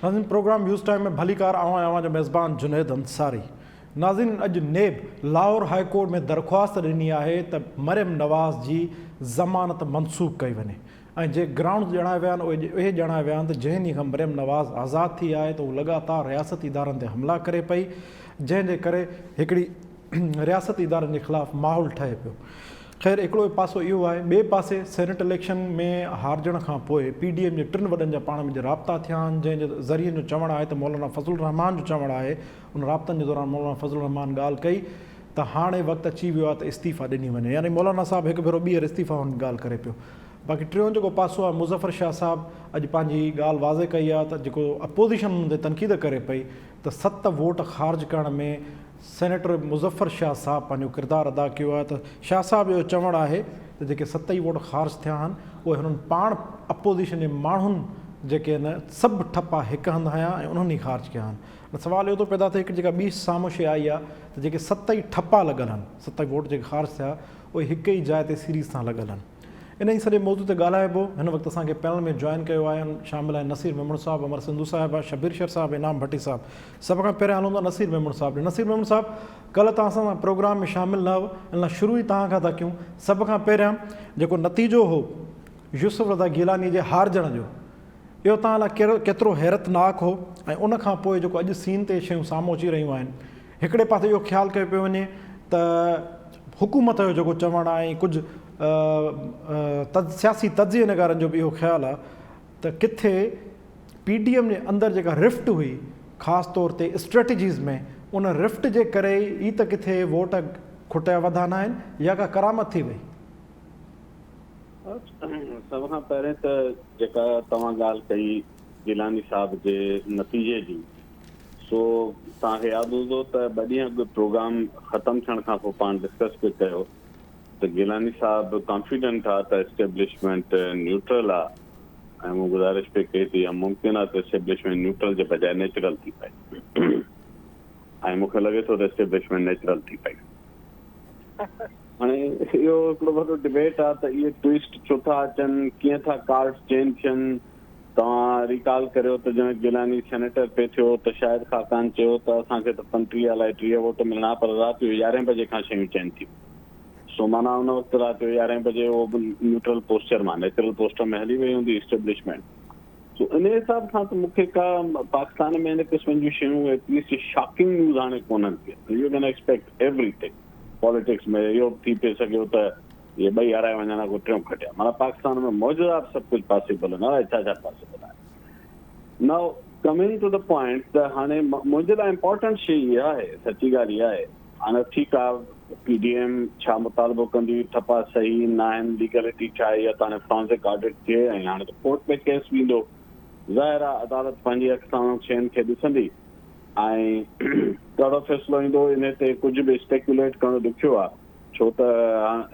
ناظرين programme news time ۾ ڀليڪار آئون آهيان اوهان جو ميزبان جنيد انصاري ناظرين اڄ نيب لاهور هاء ڪورٽ ۾ درخواست ڏني آهي ته مريم نواز جي ضمانت منسوخ ڪئي وڃي ۽ جي گرائونڊز ڄاڻايا ويا آهن اهي ڄاڻايا ويا آهن ته جنهن ڏينهن کان مريم نواز آزاد ٿي آهي ته هو لڳاتار رياستي ادارن تي حملا ڪري پئي جنهن جي ڪري هڪڙي رياستي ادارن جي خلاف ماحول ٺهي پيو. خير هڪڙو پاسو اهو آهي ٻئي پاسي سينيٽ اليڪشن ۾ هارجڻ کان پوء پي ڊي ايم جي ٽن وڏن جا پاڻ ۾ رابطا ٿيا آهن جنهن جي ذريعن جو چوڻ آهي ته مولانا فضل الرحمان جو چوڻ آهي ان رابطن جي دوران مولانا فضل الرحمان ڳالهه ڪئي ته هاڻي وقت اچي ويو آهي ته استعيفا ڏني وڃي يعني مولانا صاحب هڪ ڀيرو ٻيهر استعيفا هن ڳالهه ڪري پيو باقي ٽيون جيڪو پاسو آهي مظفر شاهه صاحب اڄ پنهنجي ڳالهه واضح ڪئي آهي ته جيڪو اپوزيشن ان تي تنقيد ڪري پئي ته ست ووٽ خارج ڪرڻ ۾ سينيٽر مظفر شاهه صاحب پنهنجو ڪردار ادا ڪيو آهي ته شاهه صاحب جو چوڻ آهي ته جيڪي ست ئي ووٽ خارج ٿيا آهن اهي هنن پاڻ اپوزيشن جي ماڻهن جيڪي آهن سڀ ٺپا هڪ هنڌ هنيا ۽ انهن ئي خارج ڪيا آهن ۽ سوال اهو ٿو پيدا ٿئي هڪ جيڪا ٻي سامهون شيء آئي آهي ته جيڪي ست ئي ٺپا لڳل آهن ست ئي ووٽ جيڪي خارج ٿيا اهي هڪ ئي جاء تي سيريز سان لڳل آهن. انهي سڄي موضوع تي ڳالهائبو. هن وقت اسان کي پينل ۾ جوائن ڪيو آهي شامل آهن نصير ميمڻ صاحب، امر سنڌو صاحبه، شبير شر صاحب، انعام ڀٽي صاحب. سڀ کان پهريان هلون ٿا نصير ميمڻ صاحب ڏي. نصير ميمڻ صاحب ڪلهه توهان اسان سان پروگرام ۾ شامل نه هئو ان لاء شروع ئي توهان کان ٿا ڪيون. سڀ کان پهريان جيڪو نتيجو هو يوسف رضا گيلاني جي هارجڻ جو اهو توهان لاء ڪيترو حيرتناڪ هو ۽ ان کان پوء جيڪو اڄ سين تي شيون سامهون اچي رهيون آهن هڪڙي پاسي اهو خيال ڪيو پيو وڃي ته حڪومت جو جيڪو چوڻ آهي ۽ ڪجهه سياسي تجزيي نگارن جو به اهو خيال آهي ته ڪٿي پي ڊي ايم جي اندر جيڪا رفٽ هئي خاص طور تي اسٽريٽجيز ۾ ان رفٽ جي ڪري ئي ته ڪٿي ووٽ کٽيا وڌا ناهن يا ڪا ڪرامت ٿي وئي. سڀ کان پهرين ته جيڪا توهان ڳالهه ڪئي گيلاني صاحب جي نتيجي جي سو توهان کي ياد هوندو ته ٻه ڏينهن اڳ پروگرام ختم ٿيڻ کان پوء پاڻ ڊسڪس پئي ڪيو ته گيلاني صاحب ڪانفيڊنٽ آ ته اسٽيبلشمينٽ نيوٽرل آ ۽ مون گذارش پئي ڪئي ته اها ممڪن آ ته اسٽيبلشمينٽ نيوٽرل جي بجاء نيچرل ٿي پئي ۽ مون کي لڳي ٿو ته اسٽيبلشمينٽ نيچرل ٿي پئي. هاڻي اهو هڪڙو وڏو ڊبيٽ آ ته اهي ٽوئسٽ ڇو ٿا اچن، ڪيئن ٿا ڪارڊز چينج ٿين، توهان ريڪال ڪريو ته جڏهن گيلاني سينيٽر پئي ٿيو ته شاهد خاقان چيو ته اسان کي ته 35 الائي 30 ووٽ ملڻا پر رات جو يارهين بجي کان شيون چينج ٿيون سو معنيٰ ان وقت رات جو يارهين بجي اهو به نيوٽرل پوسچر مان نيچرل پوسٽر ۾ هلي وئي هوندي اسٽيبلشمينٽ سو ان حساب سان ته مون کي ڪا پاڪستان ۾ ان قسم جون شيون ايٽليسٽ شاڪنگ نيوز هاڻي ڪونهن ٿيون you can expect everything politics ۾ اهو به ٿي پئي سگهيو ته اهي ٻئي هارائي وڃن ها ڪو ٽيون کٽي ها معنيٰ پاڪستان ۾ معجزا به سڀ ڪجهه پاسيبل آهن الائي ڇا ڇا پاسيبل آهي now coming to the point ته هاڻي منهنجي لاء امپارٽنٽ شي اها آهي سچي ڳالهه اها آهي هاڻي ٺيڪ آهي پي ڊي ايم ڇا مطالبو ڪندي ٺپا صحيح نه آهن ليگلٽي ڇا آهي اها ته هاڻي فرانزڪ آڊٽ ٿئي ۽ هاڻي ته ڪورٽ ۾ ڪيس ويندو ظاهر آهي عدالت پنهنجي اک سان انهن شين کي ڏسندي ۽ ڪهڙو فيصلو ايندو انهي تي ڪجهه به اسپيڪيوليٽ ڪرڻ ڏکيو آهي ڇو ته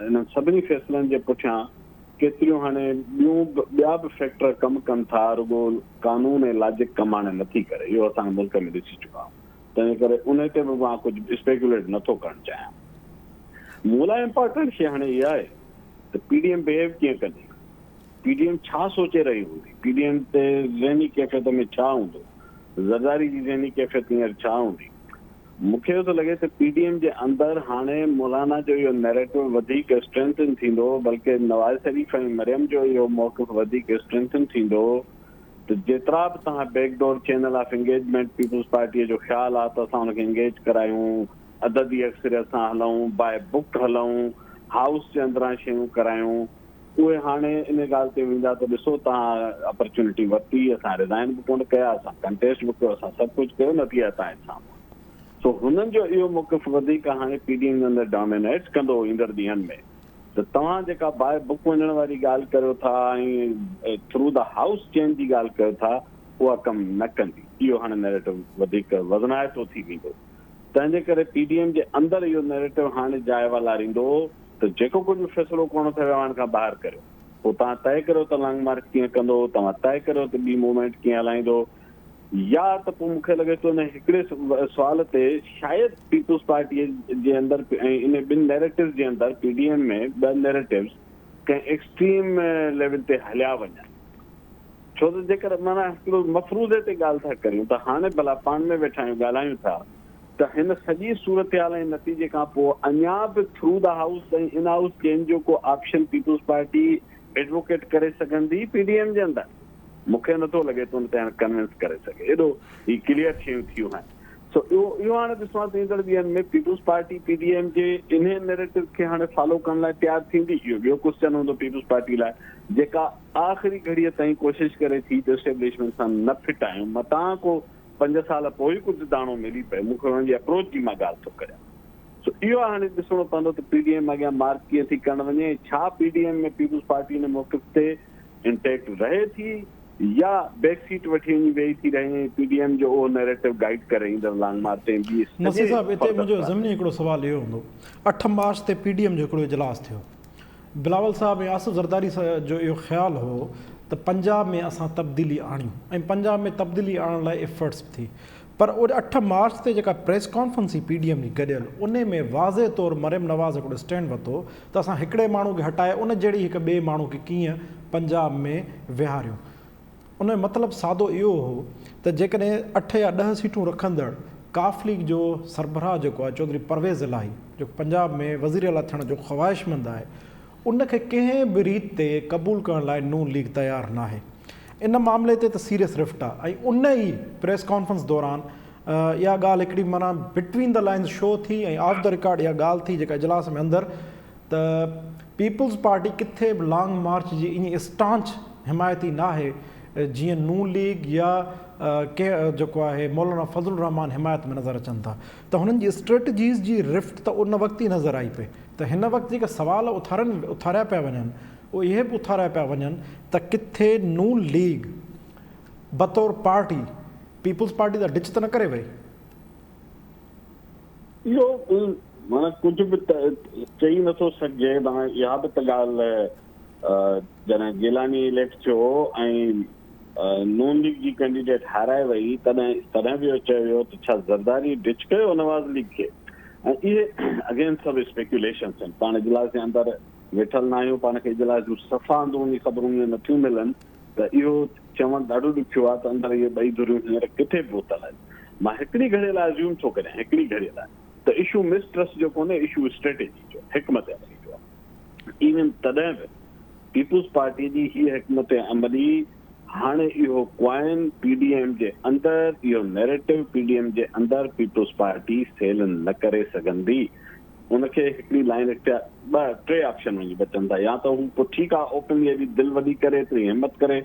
انهن سڀني فيصلن جي پٺيان ڪيتريون هاڻي ٻيون به ٻيا به فيڪٽر ڪم ڪن ٿا، رڳو قانون ۽ لاجڪ ڪم هاڻي نٿي ڪري، اهو اسان ملڪ ۾ ڏسي چڪا آهيون، تنهن ڪري انهي تي به مان ڪجهه اسپيڪيوليٽ نٿو ڪرڻ چاهيان. مون لاء امپارٽنٽ شيء هاڻي اها آهي ته پي ڊي ايم بهيو ڪيئن ڪندي، پي ڊي ايم ڇا سوچي رهي هوندي، پي ڊي ايم تي ذهني ڪيفيت ۾ ڇا هوندو، زرداري جي ذهني ڪيفيت هينئر ڇا هوندي. مون کي اهو ٿو لڳي ته پي ڊي ايم جي اندر هاڻي مولانا جو اهو نيريٽو وڌيڪ اسٽرينٿن ٿيندو بلڪه نواز شريف ۽ مريم جو اهو موقف وڌيڪ اسٽرينٿن ٿيندو ته جيترا به توهان back door channel of engagement peoples پارٽيء جو خيال آ ته اسان ان کي انگيج ڪرايون، عددي اڪثريت سان هلون، باء بڪ هلون، هائوس جي اندران شيون ڪرايون. اهي هاڻي ان ڳالهه تي ويندا ته ڏسو توهان اپرچونٽي ورتي، اسان ريزائن به ڪونه ڪيا، اسان ڪنٽيسٽ به ڪيو، اسان سڀ ڪجهه ڪيو، نتيجا توهان جي سامهون آهن. سو هنن جو اهو موقف وڌيڪ هاڻي پي ڊي ايم جي اندر ڊامينيٽ ڪندو ايندڙ ڏينهن ۾ ته توهان جيڪا باء بڪ وڃڻ واري ڳالهه ڪريو ٿا ۽ ٿرو the house change جي ڳالهه ڪيو ٿا اها ڪم نه ڪندي. اهو هاڻي نيريٽو وڌيڪ وزنائتو ٿي ويندو. تنهن جي ڪري پي ڊي ايم جي اندر اهو نيريٽو هاڻي جاء والاريندو ته جيڪو ڪجهه به فيصلو ڪرڻو اٿئو ايوان کان ٻاهر ڪريو. پوء توهان طئي ڪريو ته لانگ مارچ ڪيئن ڪندو، توهان طئي ڪريو ته ٻي موومينٽ ڪيئن هلائيندو يا ته پوء مون کي لڳي ٿو ان هڪڙي سوال تي شايد پيپلز پارٽيء جي اندر ۽ ان ٻن نيريٽوز جي اندر پي ڊي ايم ۾ ٻه نيريٽوز ڪنهن ايڪسٽريم ليول تي هليا وڃن. ڇو ته جيڪر معنيٰ هڪڙو مفروضي تي ڳالهه ٿا ڪريون ته هاڻي ڀلا پاڻ ۾ ويٺا آهيون ڳالهايون ٿا ته هن سڄي صورتحال ۽ نتيجي کان پوء اڃا به through the house ۽ in house change جو ڪو آپشن پيپلز پارٽي ايڊووڪيٽ ڪري سگهندي پي ڊي ايم جي اندر؟ مون کي نٿو لڳي ته ان تي هاڻي ڪنوينس ڪري سگهي. ايڏو هي ڪليئر شيون ٿيون آهن. سو اهو اهو هاڻي ڏسڻو آهي ته ايندڙ ڏينهن ۾ Peoples party P D M جي انهي نيريٽو کي هاڻي فالو ڪرڻ لاء تيار ٿيندي. اهو ٻيو ڪوسچن هوندو پيپلز پارٽي لاء جيڪا آخري گهڙيء تائين ڪوشش ڪري ٿي ته اسٽيبلشمينٽ سان نه ڦٽايون متان ڪو پنج سال پوء ئي ڪجهه داڻو ملي پئي. مون کي انهن جي اپروچ جي مان ڳالهه ٿو ڪريان. سو اهو هاڻي ڏسڻو پوندو ته پي ڊي ايم اڳيان مارچ ڪيئن ٿي ڪرڻ وڃي ۽ ڇا P D M ۾ Peoples Party ان موقف تي انٽيڪٽ رهي ٿي يا بيڪ سيٽ وٺي وڃي ويهي ٿي رهي ۽ پي ڊي ايم جو اهو نيريٽو گائيڊ ڪري ايندڙ لانگ مارچ ۽ ٻي نصير سڄي صاحب اتي فردر منهنجو پلاننگ. ضمني هڪڙو سوال اهو هوندو 8 مارچ تي پي ڊي ايم جو هڪڙو اجلاس ٿيو بلاول صاحب ۽ آصف زرداري جو اهو خيال هو ته پنجاب ۾ اسان تبديلي آڻيون ۽ پنجاب ۾ تبديلي آڻڻ لاء ايفرٽس به ٿي پر 8 مارچ تي جيڪا پريس ڪانفرنس ٿي پي ڊي ايم جي گڏيل انهي ۾ واضح طور مريم نواز هڪڙو اسٽينڊ ورتو ته اسان هڪڙي ماڻهو کي هٽائي ان جهڙي هڪ ٻئي ماڻهو کي ڪيئن پنجاب ۾ ويهاريون. ان جو مطلب سادو اهو هو ته جيڪڏهن اٺ يا ڏهه سيٽون رکندڙ قاف ليگ جو سربراهه جيڪو آهي چوڌري پرويز الاهي جيڪو پنجاب ۾ وزيراعليٰ ٿيڻ جو خواهشمند آهي ان کي ڪنهن به ريت تي قبول ڪرڻ لاء نون ليگ تيار ناهي. ان معاملي تي ته سيريس رفٽ آهي ۽ ان ئي پريس ڪانفرنس دوران اها ڳالهه هڪڙي معنيٰ بٽوين the lines show ٿي ۽ آف the record اها ڳالهه ٿي جيڪا اجلاس ۾ اندر ته پيپلز پارٽي ڪٿي به لانگ مارچ جي ائين اسٽانچ حمايتي ناهي جيئن نون ليگ يا ڪنهن جيڪو آهي مولانا فضل الرحمان حمايت ۾ نظر اچن ٿا ته هنن جي اسٽريٽجيز جي رفٽ ته ان وقت ئي نظر آئي پئي ته هن وقت جيڪي سوال اٿارن اٿاريا پيا وڃن اهي به اٿاريا پيا وڃن ته ڪٿي نون ليگ بطور پارٽي پيپلز پارٽي تان ڊچ ته نه ڪري وئي. اهو معنيٰ ڪجهه به ته چئي نٿو سگهجي معنيٰ اها به ته ڳالهه جڏهن گيلاني اليڪٽ ٿيو ۽ نون ليگ جي ڪينڊيڊيٽ هارائي وئي تڏهن تڏهن به اهو چيو ويو ته ڇا زرداري ڊچ ڪيو نواز ليگ کي ۽ اهي اگين سڀ اسپيڪيوليشنس آهن پاڻ اجلاس جي اندر ويٺل ناهيون پاڻ کي اجلاس جون صفا اندروني خبرون ائين نٿيون ملن ته اهو چوڻ ڏاڍو ڏکيو آهي ته اندر اهي ٻئي ڌريون هينئر ڪٿي پهتل آهن. مان هڪڙي گهڙيء لاء ازيوم ٿو ڪريان، هڪڙي گهڙيء لاء، ته اشو مس ٽرسٽ جو ڪونهي، اشو اسٽريٽجي جو، حڪمت عملي جو آهي. ايون تڏهن به پيپلز پارٽيء جي هيء حڪمت عملي هاڻي اهو ڪوائن پي ڊي ايم جي اندر، اهو نيريٽو پي ڊي ايم جي اندر پيپلز پارٽي سيل نه ڪري سگهندي. ان کي هڪڙي لائين اختيار ٻه ٽي آپشن وڃي بچن ٿا يا ته هو پوء ٺيڪ آ اوپنلي ايڏي دل وڏي ڪري ايتري همت ڪري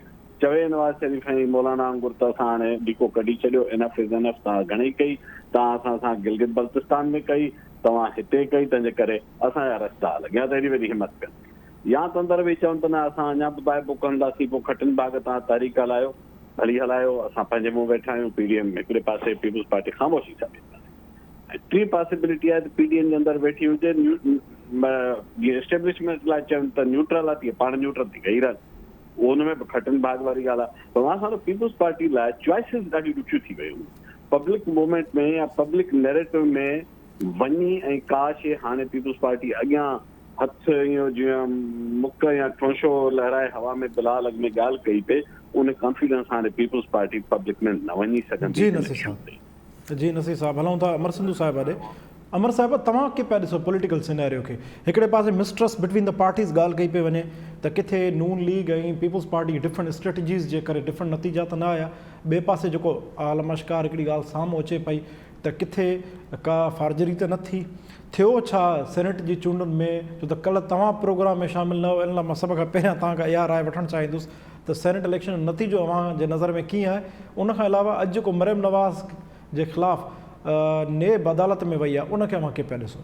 چوي نواز شريف ۽ مولانا وانگر ته اسان هاڻي ڊيڪو ڪڍي ڇڏيو انف از انف توهان گهڻي ڪئي توهان اسان سان گلگت بلتستان ۾ ڪئي توهان هتي ڪئي تنهنجي ڪري اسان جا رستا الڳ يا ته ايڏي وڏي همت ڪن يا ته اندر ويهي چون ته نه اسان اڃا به باهه بوڪ هڻنداسين پوء کٽن ڀاڳ توهان تحريڪ هلايو ڀلي هلايو اسان پنهنجي منهن ويٺا آهيون پي ڊي ايم هڪڙي پاسي پيپلز پارٽي خاموشي سان ٻئي پاسي. ۽ ٽين پاسيبلٽي آهي ته پي ڊي ايم جي اندر ويٺي هجي جيئن اسٽيبلشمينٽ لاء چون ته نيوٽرل آهي تيئن پاڻ نيوٽرل ٿي ويهي رهن اهو ان ۾ به کٽن ڀاڳ واري ڳالهه آهي پر مان سمجهان ٿو پيپلز پارٽي لاء چوائسز ڏاڍيون ڏکيون ٿي ويون پبلڪ موومينٽ ۾ يا پبلڪ نيريٽو ۾ وڃي ۽ ڪا شي هاڻي پيپلز پارٽي اڳيان هٿ ايئن جيئن مڪ يا ٺونشو لهرائي هوا ۾ بلال اڳ ۾ ڳالهه ڪئي پئي ان ڪانفيڊنس هاڻي پيپلز پارٽي پبلڪ ۾ نه وڃي سگهندي جي ان نصير اشو صاحب تي. جي نصير صاحب هلون ٿا امر سنڌو صاحب ڏي. امر صاحب توهان ڪي پيا ڏسو پوليٽيڪل سيناريو کي هڪڙي پاسي مسٽرسٽ بٽوين the parties ڳالهه ڪئي پئي وڃي ته ڪٿي Noon league ۽ peoples party different strategies جي ڪري ڊفرنٽ نتيجا ته نه آيا ٻئي پاسي جيڪو عالم اشڪار هڪڙي ڳالهه سامهون اچي پئي ته ڪٿي ڪا فارجري ته نه ٿي ٿيو ڇا سينيٽ جي چونڊن ۾ ڇو ته ڪلهه توهان پروگرام ۾ شامل نه هئو ان لاء مان سڀ کان پهريان توهان کان اها راء وٺڻ چاهيندس ته سينيٽ اليڪشن جو نتيجو اوهان جي نظر ۾ ڪيئن آهي؟ ان کان علاوه اڄ جيڪو مريم نواز جي خلاف نيب عدالت ۾ وئي آهي ان کي اوهان ڪيئن پيا ڏسو؟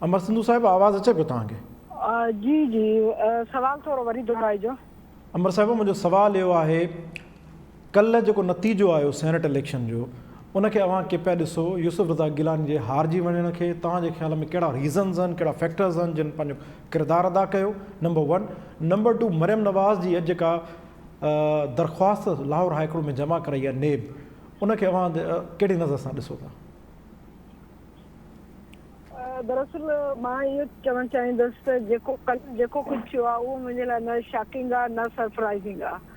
امر سنڌو صاحب آواز اچي پيو توهان کي؟ جي جي سوال ٿورو وري دهرائجو. امر صاحب منهنجو سوال اهو آهي ڪلهه جيڪو نتيجو آيو سينيٽ اليڪشن جو ان کي اوهان ڪيئن پيا ڏسو يوسف رضا گيلاني جي هارجي وڃڻ کي توهان جي خيال ۾ ڪهڙا ريزنز آهن ڪهڙا فيڪٽرز آهن جن پنهنجو ڪردار ادا ڪيو number one number two Maryam Nawaz جي اڄ جيڪا درخواست لاهور هائي ڪورٽ ۾ جمع ڪرائي آهي نيب ان کي اوهان ڪهڙي نظر سان ڏسو ٿا؟ دراصل مان اهو چوڻ چاهيندس ته جيڪو ڪلهه جيڪو ڪجهه ٿيو آهي اهو منهنجي لاء نه شاڪنگ آهي نه سرپرائزنگ آهي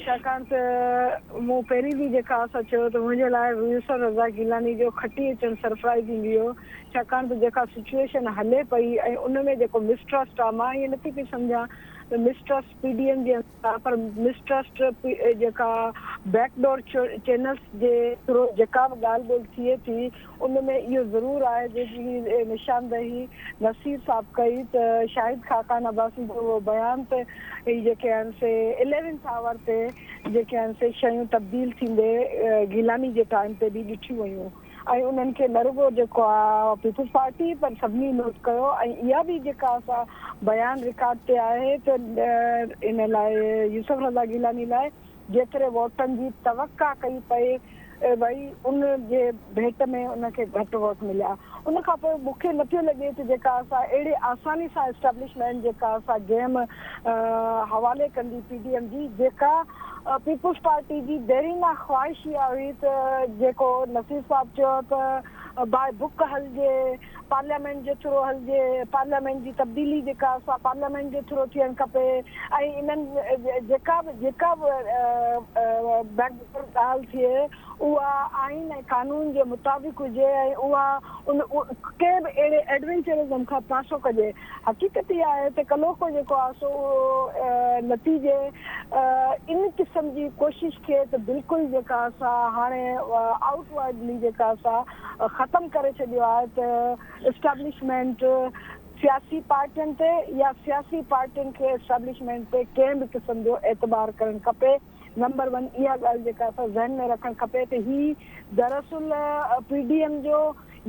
ڇاڪاڻ ته مون پهرين به جيڪا سا چيو ته منهنجي لاء يوسف رضا گيلاني جو کٽي اچڻ سرپرائزنگ هيو ڇاڪاڻ ته جيڪا سچوئيشن هلي پئي ۽ ان ۾ جيڪو مسٽرسٽ آهي مان ائين نٿي پئي سمجهان ته مسٽرسٽ پي ڊي ايم جي اندر آهي پر مسٽرسٽ جيڪا بيڪ ڊور چينلز جي ٿرو جيڪا به ڳالهه ٻولهه ٿئي ٿي ان ۾ اهو ضرور آهي جنهن جي نشاندهي نصير صاحب ڪئي ته شاهد خاقان عباسي جو اهو بيان ته هي جيڪي آهن سي اليونٿ آور تي جيڪي آهن سي شيون تبديل ٿيندي گيلاني جي ٽائيم تي به ڏٺيون ويون ۽ انهن کي نه رڳو جيڪو آهي پيپلز پارٽي پر سڀني نوٽ ڪيو ۽ اها به جيڪا سا بيان رڪارڊ تي آهي ته ان لاء يوسف رضا گيلاني لاء جيتري ووٽن جي توقع ڪئي پئي وئي ان جي ڀيٽ ۾ ان کي گهٽ ووٽ مليا. ان کان پوء مون کي نه پيو لڳي ته جيڪا اسان اهڙي آساني سان اسٽيبلشمينٽ جيڪا اسان گيم حوالي ڪندي پي ڊي ايم جي جيڪا پيپلز پارٽي جي ديرينه خواهش اها هئي ته جيڪو نصير صاحب چيو ته باء بڪ هلجي پارليامينٽ جي ٿرو هلجي، پارليامينٽ جي تبديلي جيڪا سا پارليامينٽ جي ٿرو ٿيڻ کپي ۽ انهن جيڪا به جيڪا به بيڪ ڊور ڳالهه ٿئي اها آئين ۽ قانون جي مطابق هجي ۽ اها ان ڪنهن به اهڙي ايڊوينچرزم کان پاسو ڪجي. حقيقت اها آهي ته ڪلهوڪو جيڪو آهي سو اهو نتيجي ان قسم جي ڪوشش کي ته بلڪل جيڪا سا هاڻي آئوٽ ورڊلي جيڪا سا ختم ڪري ڇڏيو آهي ته اسٽيبلشمينٽ سياسي پارٽين تي يا سياسي پارٽين کي اسٽيبلشمينٽ تي ڪنهن به قسم جو اعتبار ڪرڻ کپي نمبر ون اها ڳالهه جيڪا اسان ذهن ۾ رکڻ کپي ته هي دراصل پي ڊي ايم جو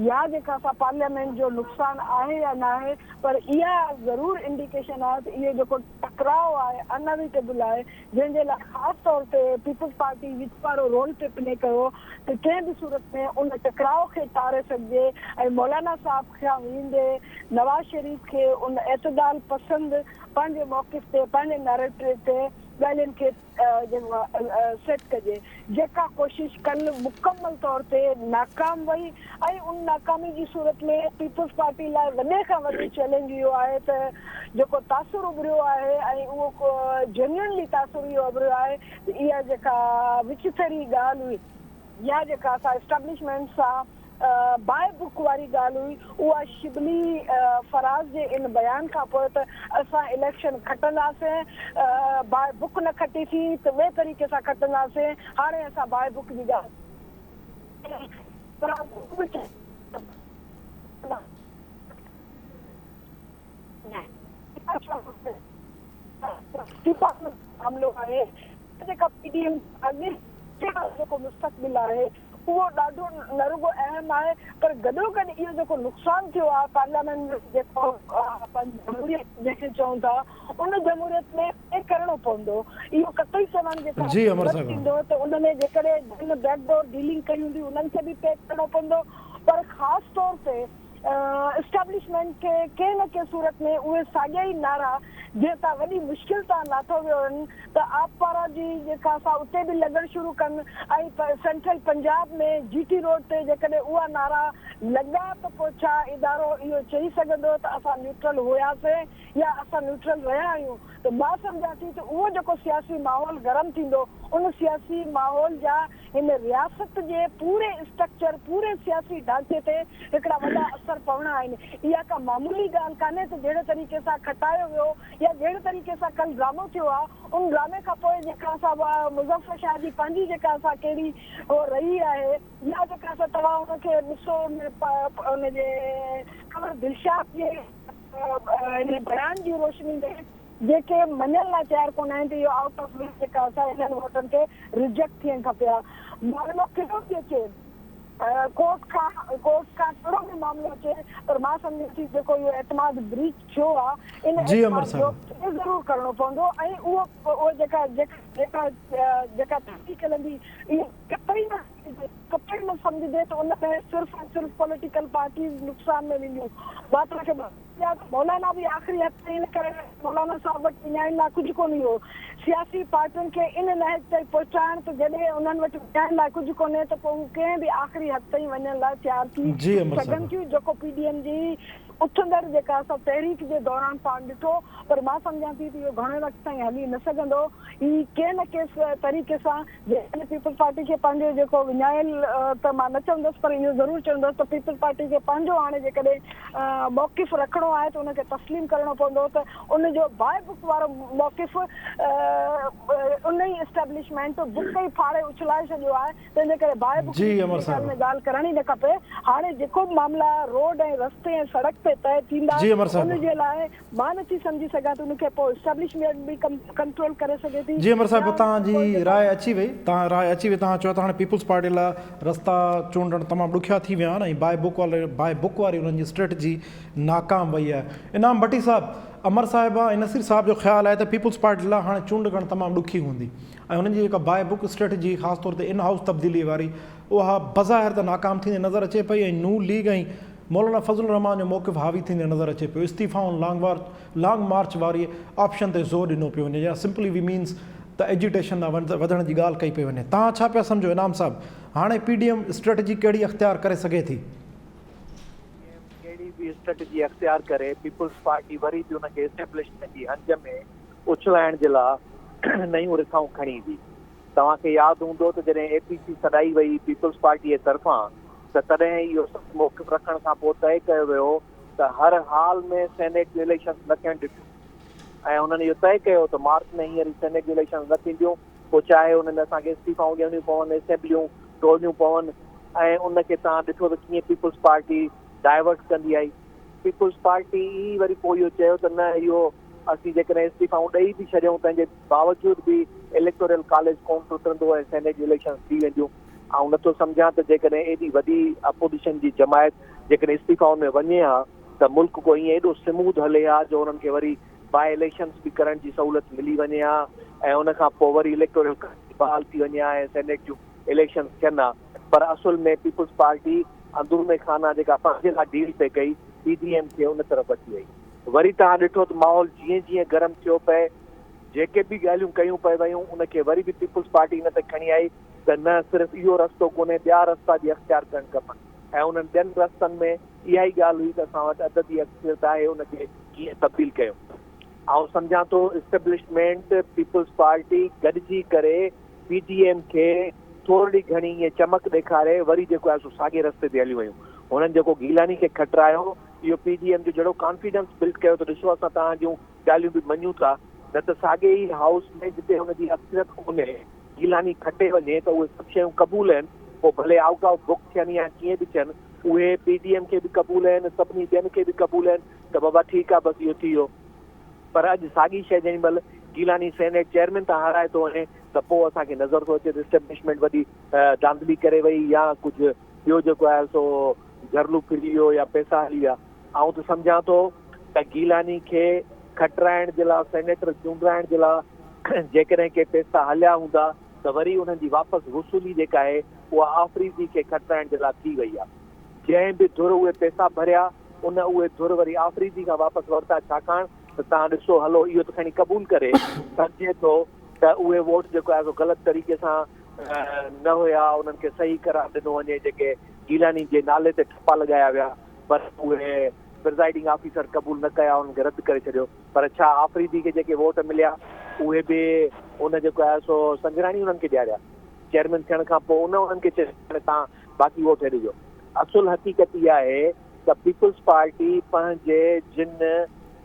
يا جيڪا سا پارليامينٽ جو نقصان آهي يا ناهي پر اها ضرور انڊيڪيشن آهي ته اهو جيڪو ٽڪراء آهي انويٽيبل آهي جنهن جي لاء خاص طور تي پيپلز پارٽي وچ وارو رول پئي پلي ڪيو ته ڪنهن به صورت ۾ ان ٽڪراء کي ٽاري سگهجي ۽ مولانا صاحب کان ويندي نواز شريف کي ان اعتدال پسند پنهنجي موقف تي پنهنجي نيريٽو تي ڳالهين کي سيٽ ڪجي جيڪا ڪوشش ڪلهه مڪمل طور تي ناڪام وئي ۽ ان ناڪامي جي صورت ۾ پيپلز پارٽي لاء وڏي کان وڏو چئلينج اهو آهي ته جيڪو تاثر اڀريو آهي ۽ اهو جينيونلي تاثر اهو اڀريو آهي ته اها جيڪا وچٿري ڳالهه هئي يا جيڪا اسان اسٽيبلشمينٽ سان باء بڪ واري ڳالهه هئي اها شبلي فراز جي ان بيان کان پوء ته اسان اليڪشن کٽنداسين باء بڪ نه کٽيسين ته ٻئي طريقي سان کٽنداسين هاڻي اسان باء بڪ جي ڳالهه معاملو آهي جيڪا پي ڊي ايم اڳي جيڪو مستقبل آهي اهو ڏاڍو نه رڳو اهم آهي پر گڏوگڏ اهو جيڪو نقصان ٿيو آهي پارليامينٽ ۾ جيڪو پنهنجي جمهوريت جنهن کي چئون ٿا ان جمهوريت ۾ طئي ڪرڻو پوندو اهو قطعي چوڻ جيڪا جي امر غلط صاحب. ٿيندو ته ان ۾ جيڪڏهن جن بيڪ ڊور ڊيلنگ ڪئي هوندي انهن کي به طئي ڪرڻو پوندو پر خاص طور تي اسٽيبلشمينٽ کي ڪنهن نه ڪنهن صورت ۾ اهي ساڳيا ئي نعرا جنهن تان وڏي مشڪل تان لاٿو ويو هن ته آبپارا جي جيڪا سا اتي به لڳڻ شروع ڪن ۽ سينٽرل پنجاب ۾ جي ٽي روڊ تي جيڪڏهن اها نعرا لڳا ته پوء ڇا ادارو اهو چئي سگهندو ته اسان نيوٽرل هياسين يا اسان نيوٽرل رهيا آهيون ته مان سمجهان ٿي ته اهو جيڪو سياسي ماحول گرم ٿيندو ان سياسي ماحول جا هن رياست جي پوري اسٽرڪچر، پوري سياسي ڍانچي تي هڪڙا وڏا اثر پوڻا آهن. اها ڪا معمولي ڳالهه ڪانهي ته جهڙي طريقي سان کٽايو ويو يا جهڙي طريقي سان ڪلهه ڊرامو ٿيو آهي، ان ڊرامي کان پوء جيڪا سا مظفر شاهه جي پنهنجي جيڪا سا ڪهڙي هو رهي آهي يا جيڪا سا توهان ان کي ڏسو ان جي قمر دلشاد جي ان بيان جي روشني ۾ جيڪي مڃڻ لاء تيار ڪونه آهن ته اهو آئوٽ آف وي جيڪا آ سا انهن ووٽن کي ريجيڪٽ ٿيڻ کپي ها. معاملو ڪهڙو به اچي ڪورٽ کان ڪورٽ کان ڪهڙو به معاملو اچي پر مان سمجهان ٿي جيڪو اهو اعتماد بريچ ٿيو آ ان جي امر اعتماد جو صاحب. پي ضرور ڪرڻو پوندو ۽ اهو اهو جيڪا جيڪا جيڪا تحريڪ هلندي اهو قطعي نه قطعي نه سمجهجي ته ان ۾ صرف ۽ صرف پوليٽيڪل پارٽيز نقصان ۾ وينديون مان توهان کي ٻيا ته مولانا به آخري حد تائين ان ڪري مولانا صاحب وٽ وڃائڻ لاء ڪجهه ڪونه هيو. سياسي پارٽين کي ان نهج تائين پهچائڻ ته جڏهن انهن وٽ وڃائڻ لاء ڪجهه ڪونهي ته پوء هو ڪنهن به آخري حد تائين وڃڻ لاء تيار ٿي جي امر سگهن صاحب. ٿيون جيڪو پي ڊي ايم جي اٿندڙ جيڪا اسان تحريڪ جي دوران پاڻ ڏٺو پر مان سمجهان ٿي ته اهو گهڻي وقت تائين هلي نه سگهندو. هي ڪنهن نه ڪنهن طريقي سان جيڪڏهن پيپلز پارٽي کي پنهنجو جيڪو وڃايل ته مان نه چوندس پر اهو ضرور چوندس ته پيپلز پارٽي کي پنهنجو هاڻي جيڪڏهن موقف رکڻو آهي ته ان کي تسليم ڪرڻو پوندو ته ان جو باء بڪ وارو موقف ان ئي اسٽيبلشمينٽ بڪ ئي ڦاڙي اڇلائي ڇڏيو آهي تنهن جي ڪري باء بڪ جي منهنجي خيال ۾ ڳالهه ڪرڻ ئي نه کپي. هاڻي جيڪو به معاملا روڊ ۽ رستي ۽ سڙڪ تي طئي ٿيندا ان جي لاء مان نه ٿي سمجهي سگهان ته ان کي پوء اسٽيبلشمينٽ به ڪنٽرول ڪري سگهي ٿي جي امر صاحب توهان جي راء اچي وئي توهان راء اچي وئي توهان چيو ته هاڻي پيپلز پارٽي لاء رستا چونڊڻ تمام ڏکيا ٿي ويا آهن ۽ باء بڪ واري باء بڪ واري انهن جي اسٽريٽجي ناڪام وئي آهي انعام ڀٽي صاحب امر صاحبه ۽ نصير صاحب جو خيال آهي ته پيپلز پارٽي لاء هاڻي چونڊ ڪرڻ تمام ڏکي هوندي ۽ انهن جي جيڪا باء بڪ اسٽريٽجي خاص طور تي ان هائوس تبديلي واري اها بظاهر ته ناڪام ٿيندي نظر اچي پئي ۽ نون ليگ ۽ مولانا فضل الرحمان جو موقف حاوي ٿيندي نظر اچي پيو، استعيفائن لانگ وارچ لانگ مارچ واري آپشن تي زور ڏنو پيو وڃي يا سمپلي وي مينز ته ايجيٽيشن ڏانهن وڌڻ جي ڳالهه ڪئي پئي وڃي. توهان ڇا پيا سمجهو انعام صاحب هاڻي پي ڊي ايم اسٽريٽجي ڪهڙي اختيار ڪري سگهي ٿي؟ پي ڊي ايم ڪهڙي به اسٽريٽجي اختيار ڪري پيپلز پارٽي وري به ان کي اسٽيبلشمينٽ جي هنج ۾ اڇلائڻ جي لا نيون رٿائون کڻي ايندي. توهان کي ياد هوندو ته جڏهن اي پي سي سڏائي وئي پيپلز پارٽيء طرفان ته تڏهن اهو سخت موقف رکڻ کان پوء طئي ڪيو ويو ته هر حال ۾ سينيٽ جون اليڪشنز نه ٿيڻ ڏبيون ۽ انهن اهو طئي ڪيو ته مارچ ۾ هينئر ئي سينيٽ جون اليڪشنز نه ٿينديون پوء چاهي ان ۾ اسان کي استعيفائون ڏيڻيون پون اسيمبليون ٽوڙڻيون پون ۽ ان کي توهان ڏٺو ته ڪيئن پيپلز پارٽي ڊائيورٽ ڪندي آئي. پيپلز پارٽي ئي وري پوء اهو چيو ته نه اهو اسين جيڪڏهن استعيفائون ڏئي به ڇڏيون تنهن جي باوجود به اليڪٽورل ڪاليج ڪونه ٽٽندو ۽ سينيٽ جون اليڪشنز ٿي وينديون. آئون نٿو سمجهان ته جيڪڏهن ايڏي وڏي اپوزيشن جي جماعت جيڪڏهن استعيفائن ۾ وڃي ها ته ملڪ ڪو ائين ايڏو سموڌ هلي ها جو انهن کي وري باء اليڪشنز به ڪرڻ جي سهولت ملي وڃي ها ۽ ان کان پوء وري اليڪٽورل ڪاليج بحال ٿي وڃي ها ۽ سينيٽ جون اليڪشنز ٿين ها پر اصل ۾ پيپلز پارٽي اندرون خانه جيڪا پنهنجي لاء ڊيل پئي ڪئي پي ڊي ايم کي ان طرف وٺي وئي. وري توهان ڏٺو ته ماحول جيئن جيئن گرم ٿيو پئي، جيڪي به ڳالهيون ڪيون پئي ويون، ان کي وري به پيپلز پارٽي ان تي کڻي آئي ته نه صرف اهو رستو ڪونهي، ٻيا رستا به اختيار ڪرڻ کپن ۽ انهن ٻين رستن ۾ اها ئي ڳالهه هئي ته اسان وٽ عددي اڪثريت آهي، ان کي ڪيئن تبديل ڪيون. آئون سمجهان ٿو اسٽيبلشمينٽ، پيپلز پارٽي گڏجي ڪري پي ڊي ايم کي ٿورڙي گهڻي ائين چمڪ ڏيکاري وري جيڪو آهي سو ساڳئي رستي تي هليون ويون. هنن جيڪو گيلاني کي کٽرايو، اهو پي ڊي ايم جو جهڙو ڪانفيڊنس بلڊ ڪيو ته ڏسو اسان توهان جون ڳالهيون به مڃون ٿا نه ته ساڳئي ئي هائوس ۾ جتي هن جي اڪثريت ڪونهي گيلاني کٽي وڃي ته اهي سڀ شيون قبول آهن پوء ڀلي آئوٽ آف بڪ ٿين يا ڪيئن به ٿين اهي پي ڊي ايم کي به قبول آهن سڀني ٻين کي به قبول آهن ته بابا ٺيڪ آهي بس اهو ٿي ويو پر اڄ ساڳي شيء جنهن مهل گيلاني سينيٽ چيئرمين تان هارائي ٿو وڃي ته پوء اسان کي نظر ٿو اچي ته اسٽيبلشمينٽ وڏي ڌانڌلي ڪري وئي يا ڪجهه ٻيو جيڪو آهي سو گهرلو ڦري ويو يا پئسا هلي ويا. آئون ته سمجهان ٿو ته گيلاني کي کٽرائڻ جي لاء سينيٽر چونڊرائڻ جي لاء جيڪڏهن ڪي پئسا هليا هوندا ته وري انهن جي واپس وصولي جيڪا آهي اها آفريدي کي کٽرائڻ جي لاء ٿي وئي آهي. جنهن به ڌر اهي پئسا ڀريا ان اهي ڌر وري آفريدي کان واپس ورتا ڇاڪاڻ ته توهان ڏسو هلو اهو ته کڻي قبول ڪري سگهجي ٿو ته اهي ووٽ جيڪو آهي سو غلط طريقي سان نه هيا انهن کي صحيح قرار ڏنو وڃي جيڪي گيلاني جي نالي تي ٺپا لڳايا ويا پر اهي پرزائيڊنگ آفيسر قبول نه ڪيا انهن کي رد ڪري ڇڏيو پر ڇا آفريدي کي جيڪي ووٽ مليا اهي به ان جيڪو آهي سو سنجراڻي انهن کي ڏياريا چيئرمين ٿيڻ کان پوء ان انهن کي چيو هاڻي توهان باقي ووٽ هيڏي ڏيو اصل حقيقت اها آهي ته پيپلز پارٽي پنهنجي جن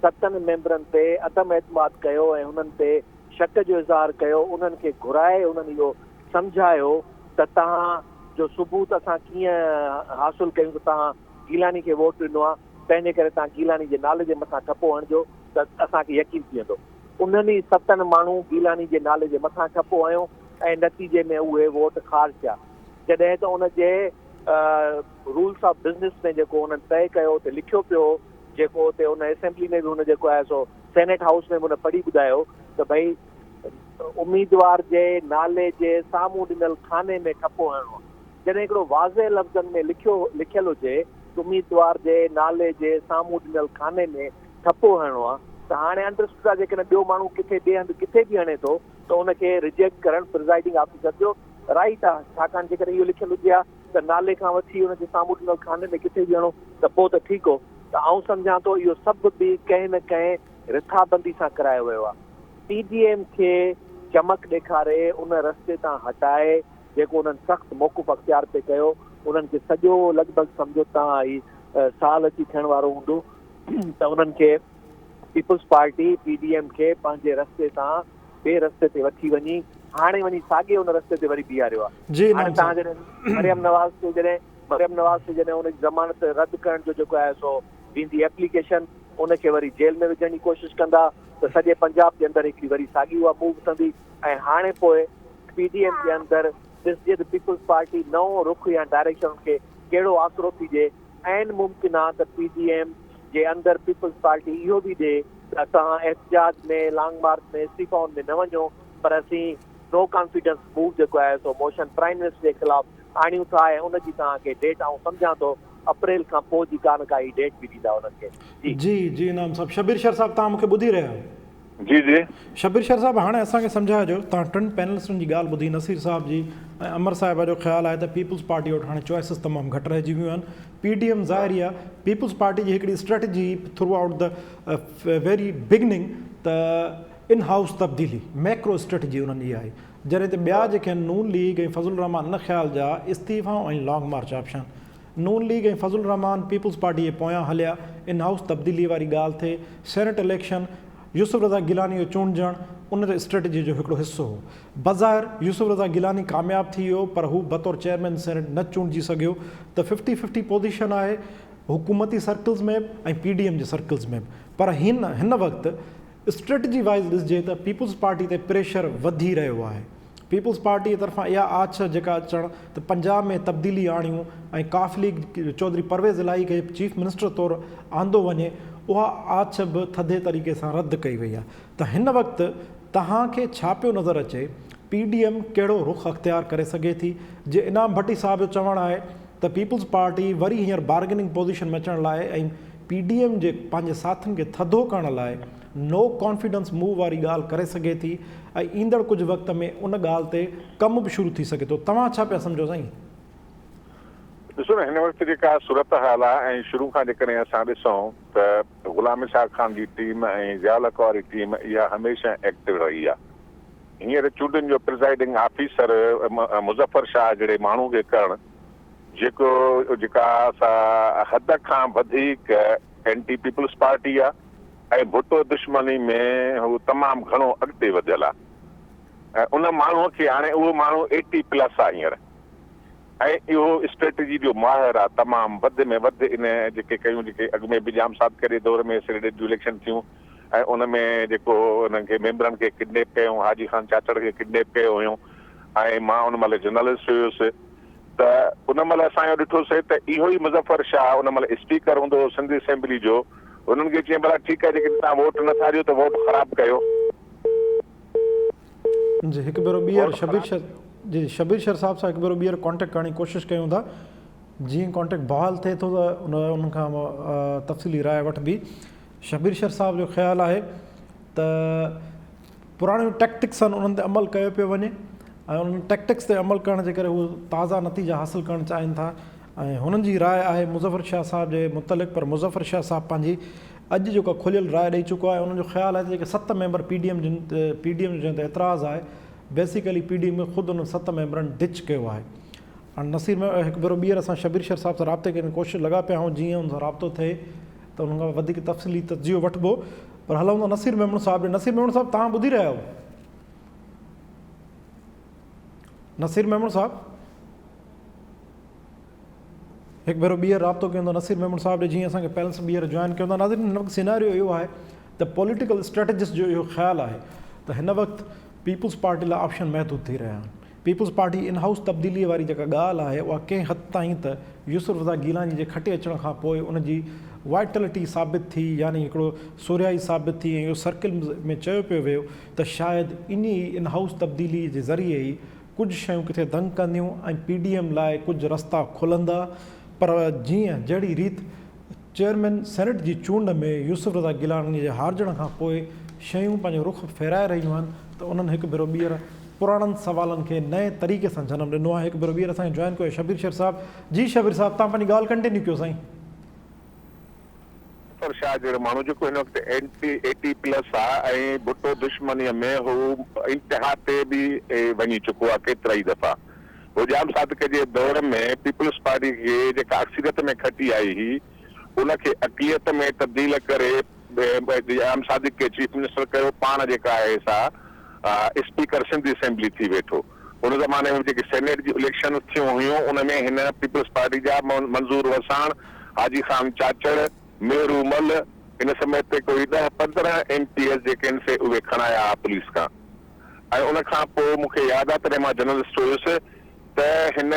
ستن ميمبرن تي عدم اعتماد ڪيو ۽ انهن تي شڪ جو اظهار ڪيو، انهن کي گهرائي انهن اهو سمجهايو ته توهان جو ثبوت اسان ڪيئن حاصل ڪيون ته توهان گيلاني کي ووٽ ڏنو آهي، تنهن جي ڪري توهان گيلاني جي نالي جي مٿان ٺپو هڻجو ته اسان کي يقين ٿي ويندو. انهن ئي ستن ماڻهو گيلاني جي نالي جي مٿان ٺپو هنيو ۽ نتيجي ۾ اهي ووٽ خارج ٿيا. جڏهن ته ان جي رولس آف بزنس ۾ جيڪو انهن طئي ڪيو اتي لکيو پيو هو، جيڪو اتي ان اسيمبلي ۾ به هن جيڪو آهي سو سينيٽ هائوس ۾ به هن پڙهي ٻڌايو ته ڀئي اميدوار جي نالي جي سامهون ڏنل خاني ۾ ٺپو هڻڻو آهي. جڏهن هڪڙو واضح لفظن ۾ لکيو لکيل هجي ته اميدوار جي نالي جي سامهون ڏنل خاني ۾ ٺپو هڻڻو آهي ته هاڻي انڊرسٽوڊ آهي جيڪڏهن ٻيو ماڻهو ڪٿي ٻئي هنڌ ڪٿي به هڻي ٿو ته ان کي رجيڪٽ ڪرڻ پرزائيڊنگ آفيسر جو رائيٽ آهي ڇاڪاڻ جيڪڏهن اهو لکيل هجي ها ته نالي کان وٺي ان جي سامهون ڏنل خاني ۾ ڪٿي به هڻو ته پوء ته ٺيڪ هو. ته آئون سمجهان ٿو اهو سڀ به ڪنهن نه ڪنهن رٿابندي سان ڪرايو ويو آهي. پي ڊي ايم کي چمڪ ڏيکاري ان رستي تان هٽائي جيڪو انهن سخت موقف اختيار پئي ڪيو انهن کي سڄو لڳ ڀڳ سمجهو تان هي سال اچي ٿيڻ وارو هوندو ته انهن کي peoples party P D M کي پنهنجي رستي تان ٻئي رستي تي وٺي وڃي هاڻي وڃي ساڳئي ان رستي تي وري بيهاريو آهي. جي هاڻي انعام توهان صاحب. جڏهن مريم نواز کي جڏهن مريم نواز کي جڏهن ان جي ضمانت رد ڪرڻ جو جيڪو آهي سو ويندي ايپليڪيشن ان کي وري جيل ۾ وجهڻ جي ڪوشش ڪندا ته سڄي پنجاب جي اندر هڪڙي وري ساڳي اها موو ٿندي ۽ هاڻي پوء پي ڊي ايم جي اندر ڏسجي ته پيپلز پارٽي نئون رخ يا ڊائريڪشن ان کي ڪهڙو آسرو ٿي ڏئي. عين ممڪن آ ته پي ڊي ايم جي اندر پيپلز پارٽي اهو به ڏئي ته توهان احتجاج ۾ لانگ مارچ ۾ استعيفائن ۾ نه وڃو پر اسين نو ڪانفيڊنس موو جيڪو آهي سو موشن پرائم منسٽر جي خلاف آڻيون ٿا ۽ ان جي توهان کي ڊيٽ آئون سمجهان ٿو اپريل کان پوء جي ڪا نه ڪا هي ڊيٽ به ڏيندا انهن کي. جي. جي جي انعام صاحب شبير شر صاحب توهان مون کي ٻڌي رهيا آهيو. جي جي. شبير شر صاحب هاڻي اسان کي سمجهائجو توهان ٽن پينلسٽن جي ڳالهه ٻڌي نصير صاحب جي ۽ امر صاحبه جو خيال آهي ته پيپلز پارٽي وٽ هاڻي چوائسز تمام گهٽ رهجي ويون آهن پي ڊي ايم ظاهر ئي آهي پيپلز پارٽي جي هڪڙي strategy throughout the very beginning ته ان هائوس تبديلي ميڪرو اسٽريٽجي انهن جي آهي جڏهن ته ٻيا جيڪي آهن نون ليگ ۽ فضل الرحمان ان خيال جا استعيفائون ۽ long march option Noon league ۽ Fazal ur Rehman peoples party جي پويان هليا، ان هائوس تبديلي واري ڳالهه ٿئي، سينيٽ اليڪشن، يوسف رضا گيلاني جو چونڊجڻ ان اسٽريٽجي جو هڪڙو حصو هو. بظاهر يوسف رضا گيلاني ڪامياب ٿي ويو پر هو بطور چيئرمين سينيٽ نه چونڊجي سگهيو ته ففٽي ففٽي پوزيشن آهي حڪومتي سرڪلز ۾ به ۽ پي ڊي ايم جي سرڪلز ۾ به پر هن هن وقت اسٽريٽجي وائيز ڏسجي ته پيپلز پارٽي تي پريشر وڌي رهيو آهي. پيپلز پارٽيء طرفان اها آڇ جيڪا اچڻ ته پنجاب ۾ تبديلي آڻيون ۽ قاف ليگ چوڌري پرويز الاهي کي چيف منسٽر طور آندو وڃي اها آڇ به ٿڌي طريقي سان رد ڪئي وئي آهي ته هن وقت توهان کي ڇا پيو نظر اچي پي ڊي ايم ڪهڙو رخ اختيار ڪري سگهي ٿي جي انعام ڀٽي صاحب جو چوڻ آهي ته پيپلز پارٽي وري هينئر بارگيننگ پوزيشن ۾ اچڻ لاء ۽ پي ڊي ايم جي پنهنجي ساٿين کي ٿڌو ڪرڻ لاء نو ڪانفيڊنس موو واري ڳالهه ڪري سگهي ٿي ۽ ايندڙ ڪجهه وقت ۾ ان ڳالهه تي ڪم به شروع ٿي سگهي ٿو. توهان ڇا پيا سمجهو سائين؟ ڏسو نه هن وقت جيڪا صورتحال آهي ۽ شروع کان جيڪڏهن اسان ڏسون ته غلام اسحاق خان جي ٽيم ۽ ضياء الحق واري ٽيم اها هميشه ايڪٽو رهي آهي. هينئر چونڊن جو پرزائيڊنگ آفيسر مظفر شاهه جهڙي ماڻهو کي ڪرڻ جيڪو جيڪا سا حد کان وڌيڪ اينٽي پيپلز پارٽي آ ۽ ڀٽو دشمني ۾ هو تمام گهڻو اڳتي وڌيل آ ۽ ان ماڻهو کي هاڻي اهو ماڻهو ايٽي پلس آ هينئر ۽ اهو اسٽريٽجي جو ماهر آ تمام وڌ ۾ وڌ ان جيڪي ڪيون جيڪي اڳ ۾ به ڄام صادق جي دور ۾ سينيٽ جون اليڪشن ٿيون ۽ ان ۾ جيڪو انهن کي ميمبرن کي ڪڊنيپ ڪيو حاجي خان چاچڙ کي ڪڊنيپ ڪيو هيون ۽ مان ان مهل جرنلسٽ هيس ته ان مهل اسان اهو ڏٺوسي ته اهو ئي مظفر شاهه ان مهل اسپيڪر هوندو هو سنڌ اسيمبلي جو، هنن کي چيائين ڀلا ٺيڪ آهي جيڪڏهن توهان ووٽ نه ٿا ڏيو ته ووٽ خراب ڪيو. جي هڪ ڀيرو ٻيهر ووٽ شبير خراب شر ڪيو. جي شبير شر صاحب سان هڪ ڀيرو ٻيهر ڪانٽيڪٽ ڪرڻ جي ڪوشش ڪيون ٿا جيئن ڪانٽيڪٽ بحال ٿئي ٿو ته ان انهن کان تفصيلي راء وٺبي شبير شر صاحب جو خيال آهي ته پراڻيون ٽيڪٽڪس آهن انهن تي عمل ڪيو پيو وڃي ۽ انهن ٽيڪٽڪس تي عمل ڪرڻ جي ڪري هو تازا نتيجا حاصل ڪرڻ چاهين ٿا ۽ هنن جي راء آهي مظفر شاهه صاحب جي متعلق پر مظفر شاهه صاحب پنهنجي اڄ جيڪا کليل راء ڏئي چڪو آهي انهن جو خيال آهي ته جيڪي ست ميمبر پي ڊي ايم جن پي ڊي ايم جو جنهن تي اعتراض آهي بيسيڪلي پي ڊي ايم کي خود انهن ست ميمبرن ڊچ ڪيو آهي هاڻي نصير ۾ هڪ ڀيرو ٻيهر اسان شبير شر صاحب سان رابطي ڪرڻ جي ڪوشش لڳا پيا آهيون جيئن ان سان رابطو ٿئي ته انهن کان وڌيڪ تفصيلي تجزيو وٺبو پر هلون ٿا نصير ميمڻ صاحب ڏي نصير ميمڻ صاحب توهان ٻڌي رهيا آهيو نصير ميمڻ صاحب هڪ ڀيرو ٻيهر رابطو ڪيون ٿا نصير ميمڻ صاحب ڏي جيئن اسان کي پيلنس ٻيهر جوائن ڪيون ٿا ناظرين هن وقت سيناريو اهو آهي ته پوليٽيڪل اسٽريٽجسٽ جو اهو خيال آهي ته هن وقت پيپلز پارٽي لاء آپشن محدود ٿي رهيا آهن پيپلز پارٽي ان هائوس تبديليء واري جيڪا ڳالهه آهي اها ڪنهن حد تائين ته يوسف رضا گيلاني جي کٽي اچڻ کان پوء ان جي وائٽلٽي ثابت ٿي يعني هڪڙو سورهيائي ثابت ٿي ۽ اهو سرڪل ۾ چيو پيو ويو ته شايد انهي ئي ان هائوس تبديلي جي ذريعي ئي ڪجهه شيون ڪٿي دنگ ڪنديون ۽ پي ڊي ايم لاء ڪجهه رستا کلندا پر جيئن جهڙي ريت چيئرمين سينيٽ جي چونڊ ۾ يوسف رضا گيلاني جي هارجڻ کان پوء شيون پنهنجو رخ ڦيرائي رهيون آهن ته انهن هڪ ڀيرو ٻيهر پراڻن سوالن کي نئين طريقي سان جنم ڏنو آهي هڪ ڀيرو ٻيهر اسان کي جوائن ڪيو آهي شبير شير صاحب جي شبير صاحب توهان پنهنجي ڳالهه ڪنٽينيو ڪيو سائين. ظفر شاهه جهڙو ماڻهو جيڪو هن وقت اينٽي ايٽي پلس آ ۽ ڀٽو دشمنيء ۾ هو انتها تي به وڃي چڪو آ ڪيترائي دفعا. هو ڄام صادق جي دور ۾ پيپلز پارٽي کي جيڪا اڪثريت ۾ کٽي آئي هئي ان کي اقليت ۾ تبديل ڪري ڄام صادق کي چيف منسٽر ڪيو پاڻ جيڪا آهي سا اسپيڪر سنڌ اسيمبلي ٿي ويٺو. ان زماني ۾ جيڪي سينيٽ جون اليڪشنز ٿيون هيون ان ۾ هن پيپلز پارٽي جا منظور وساڻ، حاجي خان چاچڙ، مهرو مل ان سميت ڪوئي ڏهه 15 ايم پي ايز جيڪي آهن سي اهي کڻايا ها پوليس کان ۽ ان کان پوء مون کي ياد آهي تڏهن مان جرنلسٽ هيس ته هن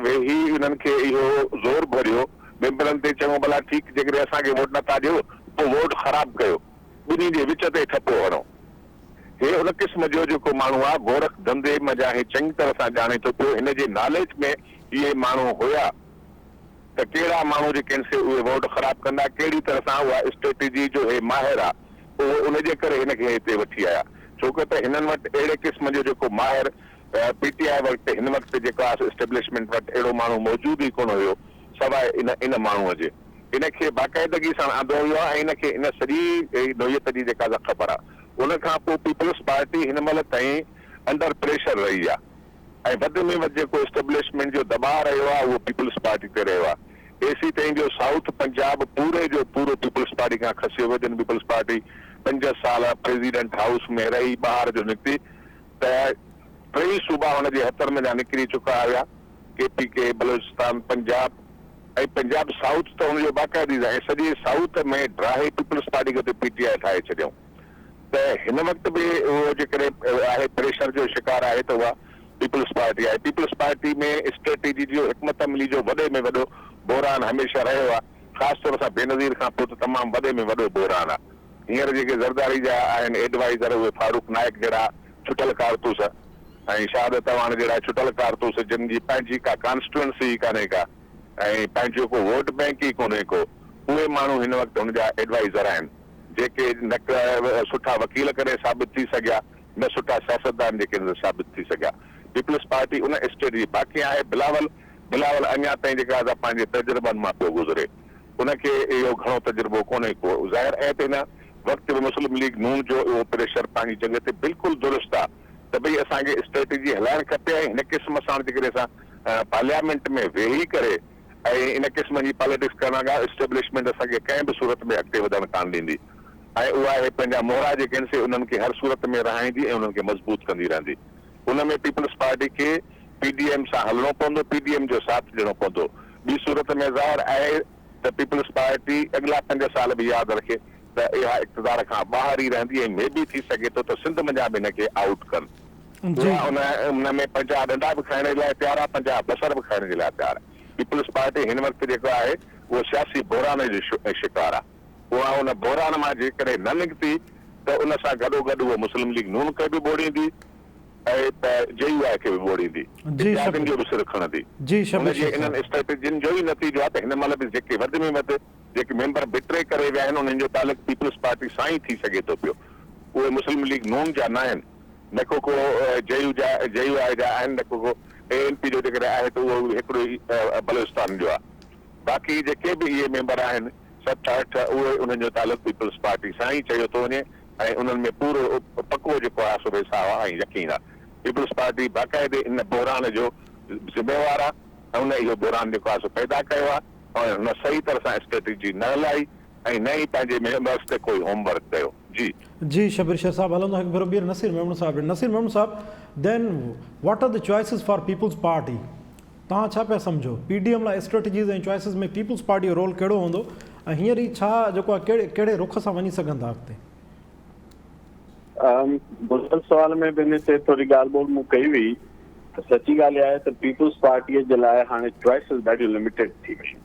ويهي انهن کي اهو زور ڀريو ميمبرن تي چڱو ڀلا ٺيڪ جيڪڏهن اسان کي ووٽ نٿا ڏيو پوء ووٽ خراب ڪيو ٻنهي جي وچ تي ٺپو هڻو. هي ان قسم جو جيڪو ماڻهو آ گورک ڌنڌي منجهان هي چڱي طرح سان ڄاڻي ٿو پيو هن جي ناليج ۾ اهي ماڻهو هيا ته ڪهڙا ماڻهو جيڪي آهن سي اهي ووٽ خراب ڪندا ڪهڙي طرح سان اها اسٽريٽجي جو هي ماهر آ اهو ان جي ڪري هن کي هتي وٺي آيا ڇوڪه ته هنن وٽ اهڙي قسم جو جيڪو ماهر پي ٽي آء وقت هن وقت جيڪو آ سو اسٽيبلشمينٽ وٽ اهڙو ماڻهو موجود ئي ڪونه هيو سواء ان ان ماڻهو جي ان کي باقاعدگي سان آندو ويو آ ۽ ان کي ان سڄي نوعيت جي جيڪا سا خبر آ. ان کان پوء پيپلز پارٽي هن مهل تائين انڊر پريشر رهي آ ۽ وڌ ۾ وڌ جيڪو اسٽيبلشمينٽ جو دٻاء رهيو آ اهو پيپلز پارٽي تي رهيو آ. ايسي تائين جو سائوٿ پنجاب پوري جو پورو پيپلز پارٽي کان کسيو ويو جڏهن پيپلز پارٽي پنج سال پريزيڊنٽ هائوس ۾ رهي ٻاهر جو نڪتي ته ٽئي صوبا هن جي هٿن منجهان نڪري چڪا هيا، K P K, Balochistan, Punjab ۽ Punjab south ته هن جو باقاعدي ۽ سڄي سائوٿ ۾ ڊاهي پيپلز پارٽي کي اتي پي ٽي آء ٺاهي ڇڏيائون ته هن وقت به اهو جيڪڏهن آهي پريشر جو شڪار آهي ته اها پيپلز پارٽي آهي. پيپلز پارٽي ۾ اسٽريٽجي جو حڪمت عملي جو وڏي ۾ وڏو بحران هميشه رهيو آهي خاص طور سان بينظير کان پوء ته تمام وڏي ۾ وڏو بحران آهي. هينئر جيڪي زرداري جا آهن ايڊوائيزر اهي فاروق نائيڪ جهڙا ڇٽل ڪارتوس ۽ شهادت اعواڻ جهڙا ڇٽل ڪارتوس جن جي پنهنجي ڪا ڪانسٽوئنسي ئي ڪانهي ڪا ۽ پنهنجو ڪو ووٽ بئنڪ ئي ڪونهي ڪو اهي ماڻهو هن وقت هن جا ايڊوائيزر آهن جيڪي نه سٺا وڪيل ڪڏهن ثابت ٿي سگهيا نه سٺا سياستدان جيڪي ثابت ٿي سگهيا پيپلز پارٽي ان اسٽيٽ جي باقي آهي بلاول بلاول اڃا تائين جيڪا آهي سا پنهنجي تجربن مان پيو گذري. ان کي اهو گهڻو تجربو ڪونهي ڪو. ظاهر اهي ته هن وقت به مسلم ليگ نون جو اهو پريشر پنهنجي جڳهه تي بلڪل درست آ ته ڀئي اسان کي اسٽريٽجي هلائڻ کپي ۽ هن قسم ساڻ جيڪڏهن اسان پارليامينٽ ۾ ويهي ڪري ۽ ان قسم جي پاليٽڪس ڪرڻ لڳا اسٽيبلشمينٽ اسان کي ڪنهن به صورت ۾ اڳتي وڌڻ ڪانه ڏيندي ۽ اها اهي پنهنجا مهرا جيڪي آهن سي انهن کي هر صورت ۾ رهائيندي ۽ انهن کي مضبوط ڪندي رهندي. ان ۾ پيپلز پارٽي کي پي ڊي ايم سان هلڻو پوندو، پي ڊي ايم جو ساٿ ڏيڻو پوندو. ٻي صورت ۾ ظاهر آهي ته پيپلز پارٽي اڳلا پنج سال به ياد رکي ته اها اقتدار کان ٻاهر ئي رهندي ۽ مي بي ٿي سگهي ٿو ته سنڌ منجهان به هن کي آئوٽ ڪن. اها ان ان ۾ 50 ڏنڊا به کائڻ جي لاء تيار آهي، 50 بصر به کائڻ جي لاء تيار آهي. پيپلز پارٽي هن وقت جيڪو آهي اهو سياسي بحران جو شڪار آهي. اها ان بحران مان جيڪڏهن نه نڪتي ته ان سان گڏوگڏ اهو مسلم ليگ نون کي به ٻوڙيندي ۽ جي يو آء کي به ٻوڙيندي، اتحادين جو به سر کڻندي. هن جي انهن اسٽريٽجين جو ئي نتيجو آهي ته هن مهل به جيڪي وڌ ۾ وڌ جيڪي ميمبر بٽري ڪري ويا آهن انهن جو تعلق پيپلز پارٽي سان ئي ٿي سگهي ٿو پيو. اهي مسلم ليگ نون جا ناهن، نه ڪو ڪو جي يو جا جي يو آء جا آهن نه ڪو ڪو اي اين پي جو جيڪڏهن آهي ته اهو به هڪڙو ئي بلوچستان جو آهي. باقي جيڪي به اهي ميمبر آهن ست اٺ اهي انهن جو تعلق پيپلز پارٽي سان ئي چيو ٿو وڃي ۽ انهن ۾ پورو پڪو جيڪو آهي سو ويساهه آهي ۽ يقين آهي. پيپلز پارٽي باقاعدي ان بحران جو ذميوار آهي ۽ ان اهو بحران جيڪو آهي سو پيدا ڪيو آهي ۽ هن صحيح طرح سان اسٽريٽجي نه هلائي ۽ نه ئي پنهنجي ميمبرس تي ڪوئي هوم ورڪ ڪيو. جي. جي شبير شيخ صاحب هلندو هڪ ڀيرو ٻيهر نصير ميمڻ صاحب ڏي. نصير ميمڻ صاحب then what are the choices for Peoples Party? توهان ڇا پيا سمجهو پي ڊي ايم لاء اسٽريٽجيز ۽ چوائسز ۾ پيپلز پارٽي جو رول ڪهڙو هوندو ۽ هينئر هي ڇا جيڪو آهي ڪهڙي ڪهڙي رخ سان وڃي سگهن ٿا اڳتي؟ گذريل سوال ۾ به ان تي ٿوري ڳالهه ٻولهه مون ڪئي هئي ته سچي ڳالهه اها آهي ته پيپلز پارٽيء جي لاء هاڻي چوائسز ڏاڍيون لميٽيڊ ٿي ويون.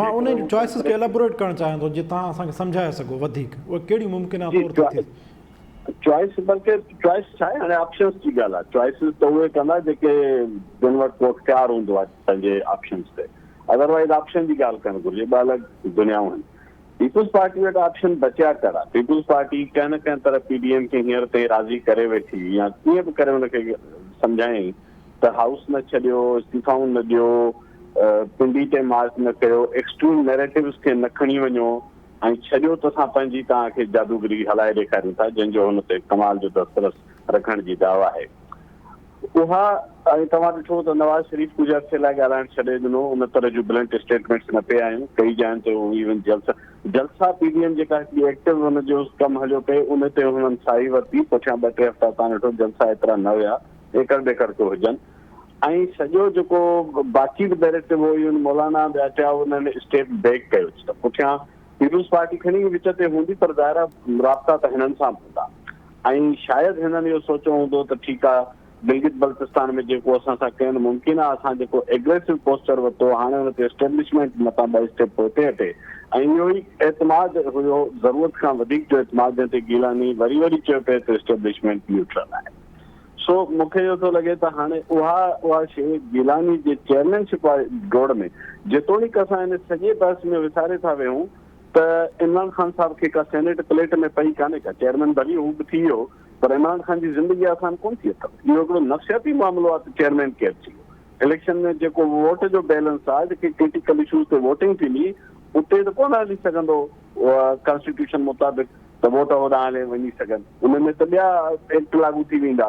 مان انهن چوائسز کي اليبوريٽ ڪرڻ چاهيان ٿو جي توهان اسان کي سمجهائي سگهو وڌيڪ اهي ڪهڙيون ممڪنه طور تي ٿي چوائس بلڪه چوائس ڇا آهي هاڻي آپشنس جي ڳالهه آهي چوائسز ته اهي ڪندا جيڪي جن وٽ ڪو اختيار هوندو آهي پنهنجي آپشنس تي ادروائز آپشن جي ڳالهه ڪرڻ گهرجي ٻه الڳ دنيائون آهن پيپلز پارٽي وٽ آپشن بچيا ڪهڙا پيپلز پارٽي ڪنهن نه ڪنهن طرح پي ڊي ايم کي هينئر تائين راضي ڪري ويٺي يا ڪيئن به ڪري ان کي سمجهايائين ته هائوس نه ڇڏيو استعيفائون نه ڏيو پنڊي تي مارچ نه ڪيو ايڪسٽريم نيريٽوز کي نه کڻي وڃو. ۽ ڇڏيو ته اسان پنهنجي توهان کي جادوگري هلائي ڏيکاريون ٿا جنهن جو هن تي ڪمال جو دسترس رکڻ جي دعويٰ آهي. اها ۽ توهان ڏٺو ته نواز شريف ڪجهه عرصي لاء ڳالهائڻ ڇڏي ڏنو، ان طرح جون بلنٽ اسٽيٽمينٽس نه پئي آيون، ڪئي جاين تي هو ايون جلسا جلسا پي ڊي ايم جيڪا هڪڙي ايڪٽو ان جو ڪم هليو پئي ان تي هنن ساهي ورتي، پٺيان ٻه ٽي هفتا توهان ڏٺو جلسا ايترا نه هيا، ايڪڙ ٻيڪڙ ڪو هجن ۽ سڄو جيڪو باقي به نيريٽو هو ايون مولانا ٻيا ٽيا انهن اسٽيپ بيڪ ڪيو ته پٺيان پيپلز پارٽي کڻي وچ تي هوندي پر ظاهر آهي رابطا ته هنن سان به هوندا ۽ شايد هنن اهو سوچيو هوندو ته ٺيڪ آهي گلگت بلتستان ۾ جيڪو اسان سان ڪين ممڪن آهي اسان جيڪو ايگريسو پوسچر ورتو هاڻي ان تي اسٽيبلشمينٽ متان ٻه اسٽيپ پوئتي هٽي ۽ اهو ئي اعتماد هيو ضرورت کان وڌيڪ جو اعتماد جنهن تي گيلاني وري وري چيو پئي ته اسٽيبلشمينٽ نيوٽرل آهي. سو مون کي اهو ٿو لڳي ته هاڻي اها اها شيء گيلاني جي چيئرمين شپ واري ڊوڙ ۾ جيتوڻيڪ اسان ان سڄي بحث ۾ وساري ٿا ويهون ته عمران خان صاحب کي ڪا سينيٽ پليٽ ۾ پئي ڪانهي ڪا چيئرمين ڀلي هو به ٿي ويو پر عمران خان جي زندگي آسان ڪونه ٿي اٿس اهو هڪڙو نفسياتي معاملو آهي ته چيئرمين ڪير ٿي ويو اليڪشن ۾ جيڪو ووٽ جو بيلنس آهي جيڪي ڪرٽيڪل اشوز تي ووٽنگ ٿيندي اتي ته ڪونه هلي سگهندو ڪانسٽيٽيوشن مطابق ته ووٽ هوڏانهن هلي وڃي سگهن ان ۾ ته ٻيا ايڪٽ لاڳو ٿي ويندا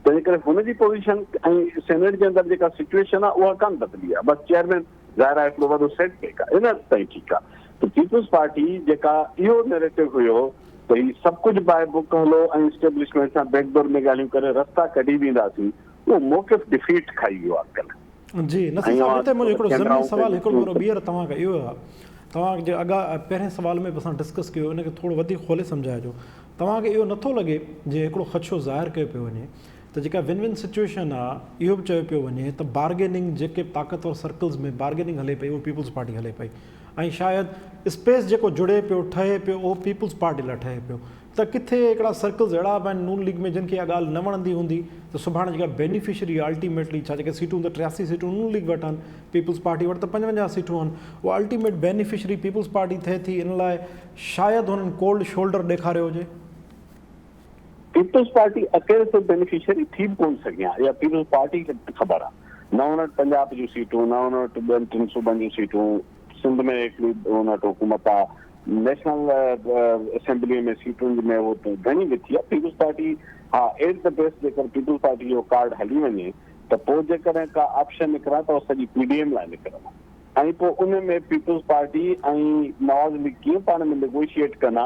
تنهن ڪري هن جي پوزيشن ۽ سينيٽ جي اندر جيڪا سچويشن آهي اها ڪانه بدلي آهي بس چيئرمين ظاهر آهي هڪڙو وڏو سيٽ بيڪ آهي ان حد تائين ٺيڪ آهي ته پيپلز پارٽي جيڪا اهو نيريٽو هيو ته هي سڀ ڪجهه باء بڪ هلو ۽ اسٽيبلشمينٽ سان بيڪ ڊور ۾ ڳالهيون ڪري رستا ڪڍي وينداسين اهو موقف ڊفيٽ کائي ويو آهي اڄڪلهه. جي نصير صاحب هتي منهنجو هڪڙو ضمني سوال هڪڙو ڀيرو ٻيهر توهان کان اهو آهي توهان جي اڳا پهرين سوال ۾ به اسان ڊسڪس ڪيو ان کي ٿورو وڌيڪ کولي سمجهائجو توهان کي اهو نٿو لڳي جي هڪڙو خدشو ظاهر ڪيو پيو وڃي ته جيڪا ون ون سچويشن آهي اهو به چيو پيو وڃي ته بارگيننگ جيڪي طاقتور سرڪلز ۾ بارگيننگ هلي پئي اهو پيپلز پارٽي هلي پئي ۽ شايد اسپيس جيڪو جڙي پيو ٺهي پيو اهو پيپلز پارٽي لاء ٺهي پيو ته ڪٿي هڪڙا سرڪلز اهڙا به آهن نون ليگ ۾ جن کي اها ڳالهه نه وڻندي هوندي ته سڀاڻي جيڪا بينيفشري الٽيميٽلي ڇا جيڪي سيٽون ته 83 سيٽون نون ليگ وٽ آهن پيپلز پارٽي وٽ ته 55 سيٽون آهن اها الٽيميٽ بينيفشري پيپلز پارٽي ٿئي ٿي ان لاء شايد هنن ڪولڊ شولڊر ڏيکاريو هجي. پيپلز پارٽي اڪيلي سر بينيفشري ٿي به ڪونه سگهي آهي اها پيپلز پارٽي کي به خبر آهي نه هن وٽ پنجاب جون سيٽون نه هن وٽ ٻين ٽن صوبن جون سيٽون سنڌ ۾ هڪڙي هن وٽ حڪومت آهي نيشنل اسيمبليء ۾ سيٽن ۾ هو ته گهڻي وٿي آهي پيپلز پارٽي ها ايٽ the best جيڪر پيپلز پارٽي جو ڪارڊ هلي وڃي ته پوء جيڪڏهن ڪا آپشن نڪران ته اها سڄي پي ڊي ايم لاء نڪرندا ۽ پوء ان ۾ پيپلز پارٽي ۽ نواز ليگ ڪيئن پاڻ ۾ نيگوشيئيٽ ڪندا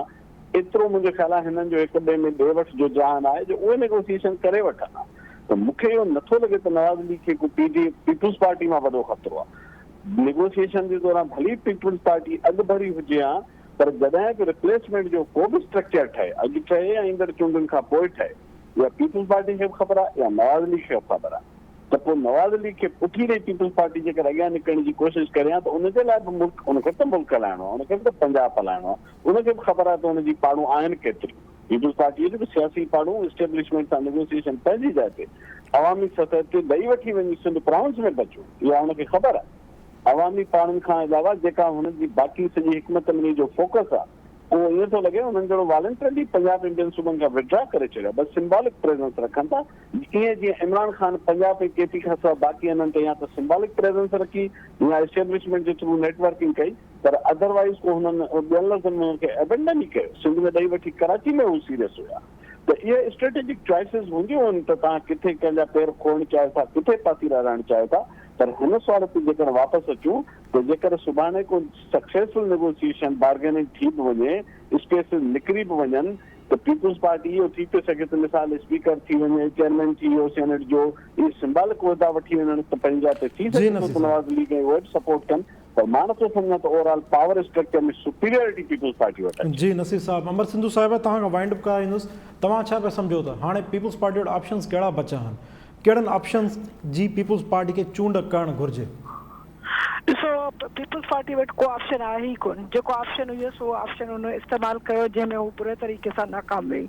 ايترو منهنجو خيال آهي هنن جو هڪ ٻئي ۾ ڏي وٺ جو جهان آهي جو اهي نيگوشيئيشن ڪري وٺندا ته مون کي اهو نٿو لڳي ته نواز ليگ کي ڪو پي ڊي پيپلز پارٽي مان وڏو خطرو آهي نيگوسيئيشن جي دوران ڀلي پيپلز پارٽي اڳڀري هجي ها پر جڏهن به رپليسمينٽ جو ڪو به اسٽرڪچر ٺهي، اڄ ٺهي يا ايندڙ چونڊن کان پوء ٺهي، اها پيپلز پارٽي کي به خبر آهي يا نواز ليگ کي به خبر آهي ته پوء نواز ليگ کي پٺي ڏئي پيپلز پارٽي جيڪر اڳيان نڪرڻ جي ڪوشش ڪري ها ته ان جي لاء به ملڪ ان کي به ته ملڪ هلائڻو آهي، ان کي به ته پنجاب هلائڻو آهي، ان کي به خبر آهي ته ان جي پاڙون آهن ڪيتريون. پيپلز پارٽيء جون به سياسي پاڙون اسٽيبلشمينٽ سان نيگوسيئيشن پنهنجي جاء تي عوامي سطح تي ڏئي وٺي وڃي سنڌ پراونس ۾ بچو اها هن کي خبر آهي. عوامي پاڙن کان علاوه جيڪا هنن جي باقي سڄي حڪمت عملي جو فوڪس آهي اهو ائين ٿو لڳي انهن جهڙو والنٽرلي پنجاب ۽ ٻين صوبن کان وڊرا ڪري ڇڏيو آهي بس سمبالڪ پريزنس رکن ٿا ائين جيئن عمران خان پنجاب ۽ ڪي پي کان سواء باقي هنڌن تي يا ته سمبالڪ پريزنس رکي يا اسٽيبلشمينٽ جي ٿرو نيٽ ورڪنگ ڪئي پر ادر وائيز ڪو هنن ٻين لفظن ۾ هنن کي ابينڊن ئي ڪيو، سنڌ ۾ ڏئي وٺي ڪراچي ۾ هو سيريس هيا ته اهي اسٽريٽجڪ چوائسز هونديون هن ته توهان ڪٿي ڪنهن جا پير کوڙڻ چاهيو ٿا ڪٿي پاسيرا رهڻ چاهيو ٿا پر هن سوال تي جيڪر واپس اچون ته جيڪر سڀاڻي ڪو سڪسيسفل نيگوسيئيشن بارگيننگ ٿي به وڃي اسپيسز نڪري به وڃن ته پيپلز پارٽي اهو ٿي پيو سگهي ته مثال اسپيڪر ٿي وڃي چيئرمين ٿي ويو سينيٽ جو اهي سمبالڪ عهدا وٺي وڃڻ ته پنهنجي جاء تي ٿي جي سگهي ٿو نصير ته صاحب. نواز ليگ ۽ اهي به سپورٽ ڪن پر مان نٿو سمجهان ته over all power structure ۾ superiority peoples party وٽ اچي. جي نصير صاحب امر سنڌو صاحب توهان کان وائنڊ اپ ڪرائيندس توهان ڇا پيا سمجهو ته هاڻي پيپلز پارٽي وٽ آپشنز ڪهڙا بچا آهن ڪهڙن آپشنز جي پيپلز پارٽي کي چونڊ ڪرڻ گهرجي. ڏسو پيپلز پارٽي وٽ ڪو آپشن آهي ئي ڪونه جيڪو آپشن هيس اهو آپشن هن استعمال ڪيو جنهن ۾ هو بري طريقي سان ناڪام وئي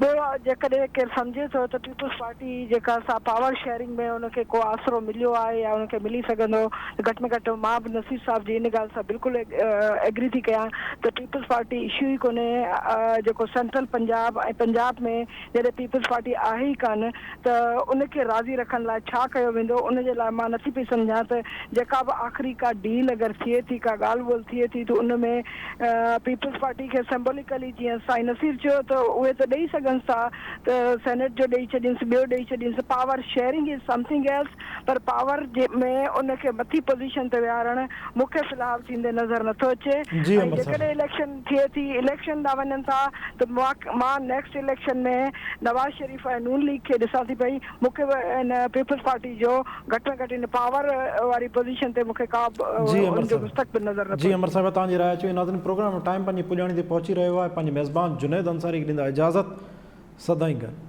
ٻيو جيڪڏهن ڪير سمجهي ٿو ته پيپلز پارٽي جيڪا سا پاور شيئرنگ ۾ ان کي ڪو آسرو مليو آهي يا ان کي ملي سگهندو ته گهٽ ۾ گهٽ مان به نصير صاحب جي ان ڳالهه سان بلڪل ايگري ٿي ڪيان ته پيپلز پارٽي اشو ئي ڪونهي جيڪو سينٽرل پنجاب ۽ پنجاب ۾ جڏهن پيپلز پارٽي آهي ئي ڪانه ته ان کي راضي رکڻ لاء ڇا ڪيو ويندو ان جي لاء مان نٿي پئي سمجهان ته جيڪا به آخري ڪا ڊيل. ڊيل اگر ٿئي ٿي ڪا ڳالهه ٻولهه ٿئي ٿي ته ان ۾ پيپلز پارٽي کي سمبوليڪلي جيئن سائين نصير چيو ته اهي ته ڏئي سگهن ٿا ته سينيٽ جو ڏئي ڇڏينس ٻيو ڏئي ڇڏينس power sharing is something else per power جي ۾ ان کي مٿي پوزيشن تي ويهارڻ مون کي في الحال ٿيندي نظر نٿو اچي جي ۽ امر جيڪڏهن صاحب. اليڪشن ٿئي ٿي اليڪشن ڏانهن وڃن ٿا ته مان نيڪسٽ اليڪشن ۾ نواز شريف ۽ نون ليگ کي ڏسان ٿي پئي مون کي به ان پيپلز پارٽي جو گهٽ ۾ گهٽ ان پاور واري پوزيشن تي مون کي ڪا به جي امر ان جو صاحب مستقبل نظر جي نٿو امر اچي. صاحب توهان جي راء اچي وئي ناظرين پروگرام جو ٽائيم پنهنجي پڄاڻي تي پهچي رهيو آهي پنهنجي ميزبان جنيد انصاري کي ڏيندا اجازت سدائين گڏ.